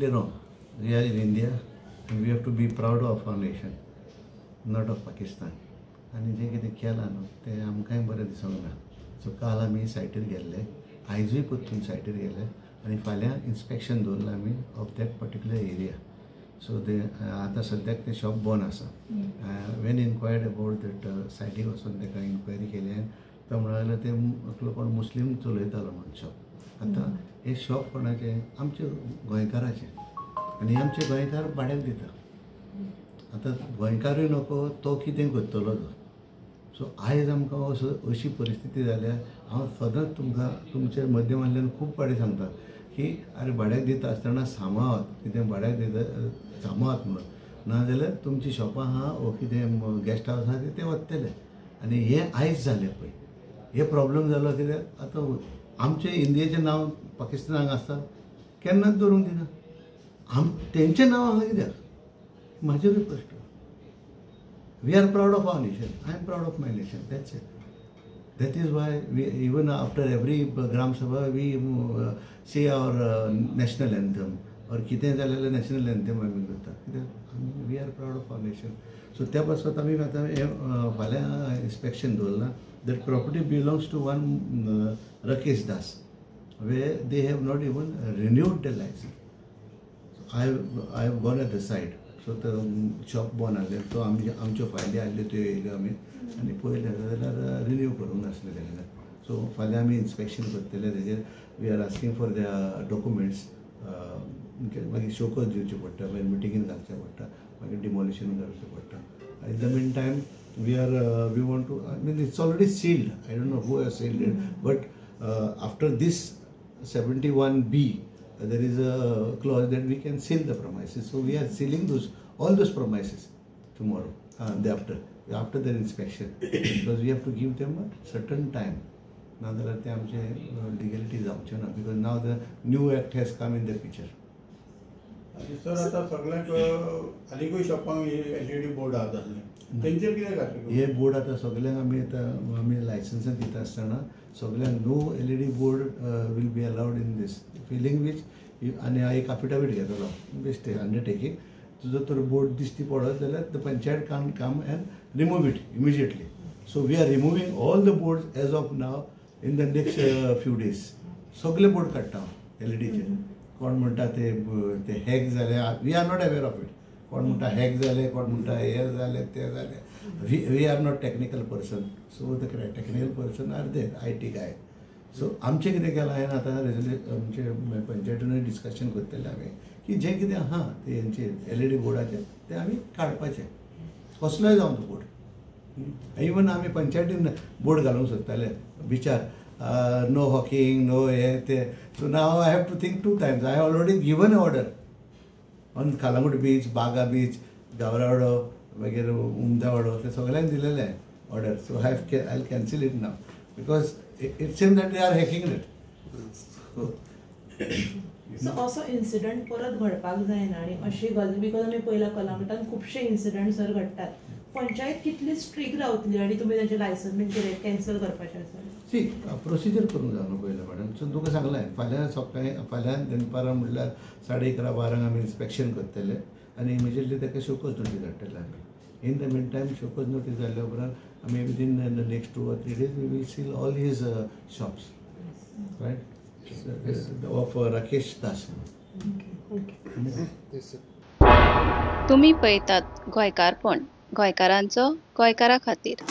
Completely wrong. We are in India and we have to be proud of our nation, not of Pakistan. आनी जें कितें केलां न्हू तें आमकांय बरें दिसोंक ना. सो काल आमी सायटीर गेल्ले, आयजूय परतून सायटीर गेले आनी फाल्यां इन्स्पेक्शन दवरलां आमी of that particular area. So ते आतां सद्याक तें शॉप बंद आसा. When inquired about that, सायटीक वचून ताका इन्क्वायरी केली आनी तो म्हणूंक लागलो ते एकलो कोण मुस्लीम चलयतालो म्हणून शॉप. आतां हें शॉप कोणाचें? आमचे गोंयकाराचें, आनी आमचे गोंयकार भाड्याक दिता. आतां गोंयकारूय नको, तो कितें करतलो तो. सो आयज आमकां असो अशी परिस्थिती जाल्या. हांव सदांच तुमकां तुमच्या माध्यमांतल्यान खूब फावटी सांगता की आरे भाड्याक दिता आसतना सांबाळात, कितें भाड्याक दिता सांबाळात म्हणून, नाजाल्यार तुमची शॉपां आहा वो कितें गेस्ट हावस आहा तें वतलें. आनी हें आयज जालें पळय, हे प्रॉब्लम जालो कित्याक आतां आमचें इंडियेचें नांव पाकिस्तानाक आसता केन्नाच दवरूंक दिना. तेंचें नांव हांगा कित्याक, म्हाजेरूय प्रश्न. We are proud of our nation. I am proud of my nation. That's it. That is why we, even after every Gram Sabha, we say our national anthem or कितें जालें नॅशनल एन्थम आमी करता, कित्याक आमी we are proud of our nation. So त्या पासत आमी आतां हें फाल्यां इन्स्पेक्शन दवरलां. That property belongs to one Rakesh Das, way they have not even renewed the licence. I have gone at the site. So ते शॉप बंद आहलें. सो आमी आमच्यो फायली आहल्यो त्यो येयल्यो आमी आनी पळयलें जाल्यार रिन्यू करूंक नासलें तेणें. सो फाल्यां आमी इन्स्पेक्शन करतले तेजेर. We are asking for the documents. मागीर शोकोज दिवचें पडटा, मागीर मिटिंगेन घालचें पडटा, मागीर डिमॉलिशन करचें पडटा. In the mean time we want to, I mean it's already sealed. I don't know who has sealed it, but after this 71B there is a clause that we can seal the premises. So we are sealing those all those premises tomorrow, day after their inspection, because we have to give them a certain time. नाजाल्यार ते आमचे लिगलिटी जावचें ना, because now the new act has come in the picture. आनी sir आतां सगळ्यांक आनीकूय शॉपांक LED board आहा जातले, तेंचेर कितें घातलें? हे बोर्ड आतां सगल्यांक आमी आतां आमी लायसन्सां दिता आसतना सगल्यांक no LED board will be allowed in this, failing which आनी हांव एक एफिडेवीट घेतलो बेश्टें अंडरटेकींग, तुजो तर बोर्ड दिश्टी पडत जाल्यार the panchayat can come and remove it immediately. So we are removing all the boards as of now in the next few days. सगळे बोर्ड काडटा हांव एलईडीचे. कोण म्हणटा ते ते हॅक जाले, we are not aware of it. कोण म्हणटा हॅक जाले, कोण म्हणटा हे जालें तें जालें. We are not technical person. So the technical person are there, IT guy. So आमचें कितें केलां हांवें आतां आमचे पंचायतीनूय डिस्कशन करतले आमी की जें कितें आहा तें हेंचे एलईडी बोर्डाचेर तें आमी काडपाचें, कसलोय जावं तो बोर्ड. इवन आमी पंचायतीन बोर्ड घालूंक सोदताले बिचार, नो हॉकिंग नो हें तें. So now I have to think 2 times. I have already given order on Calangute beach, Baga beach, Gavrawado, मागीर उमदावाडो, ते सगळ्यांक दिलेलें order. So I I cancel it now because it seem that they are hacking it. So असो incident परत घडपाक जायना आनी अशी गजाल, because आमी पळयला कलांगुटान खुबशे इन्सिडंट सर घडटात. पंचायत कितली स्ट्रीक रावतली आनी तुमी तांचे लायसन्स बीन कितें कॅन्सल करपाचें आसा? सी प्रोसिजर करूंक जाय न्हू पयलें मॅडम. सो तुका सांगलें फाल्यां सकाळीं, फाल्यां दनपारां म्हणल्यार 11:30 12 आमी इन्स्पेक्शन करतले आनी इमिजिएटली ताका शोकोज नोटीस धाडटले आमी. In the mean time show cause notice जाल्या उपरांत आमी within the next 2 or 3 days we will seal all his shops, right, of Rakesh Das. तुमी पळयतात गोंयकारपण, गोंयकारांचो गोंयकारा खातीर.